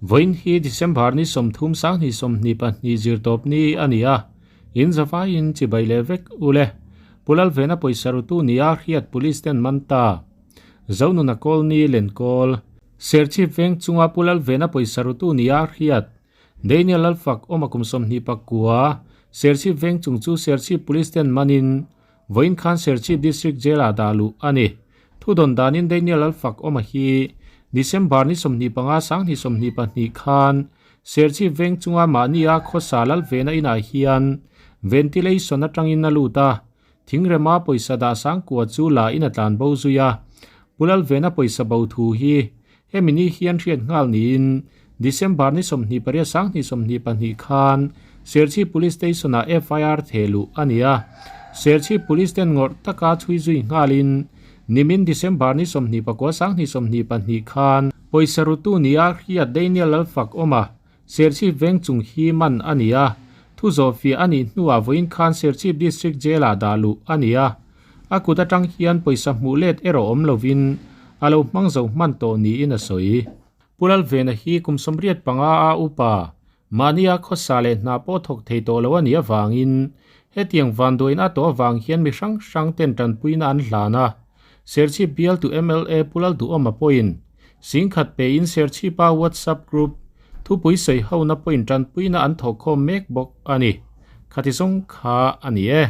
Vawiin hi December ni 30 2022 zirtawpni a ni a, in zavaiin chibai leh vek u le. Pu Lalvena pawisa rutu nia hriat Police ten man ta. Zonuna Colony Lenkawl. Serchhip veng chunga Pu Lalvena pawisa rutu nia hriat Daniel Lalfak awma kum 29 Serchhip veng chung chu Serchhip Police ten manin Vawiin khan Serchhip District Jail-ah dah luh a ni. Thudawn danin Daniel Lalfak awma hi December ni 25 2022 khan Serchhip veng chunga mahnia khawsa Lalvena inah hian ventilation atangin a lut a, thingrema pawisa dah sangkua chu la in a tlan bo zui a. Pu Lalvena pawisa bo thu hi hemi ni hian hriat nghal niin December ni 28 2022 khan Serchhip Police Station-ah FIR theh luh a ni a. Serchhip Police ten ngawrh taka chhui zui nghalin nimin December ni 29 2022 khan pawisa rutu nia hriat Daniel Lalfak awma Serchhip veng chung hi man a ni a. Thu zawhfiah a nih hnuah vawiin khan Serchhip District Jail-ah dah luh a ni a. A kut atang hian pawisa hmuh let erawh awm lovin a lo hmang zo hman tawh niin a sawi. Pu Lalvena hi kum 85 a upa, mahnia khawsa leh hna pawh thawk thei tawh lo a nih avangin hetiang vanduaina a tawh avang hian mi hrang hrang ten tanpuina an hlan a. Serchhip bialtu mla Pu Lalduhawma pawhin Singkhat pein Serchhipa WhatsApp group thupui sawi hona pawhin tanpuina an thawhkhawm mek bawk a ni. Khati zawng kha a ni e.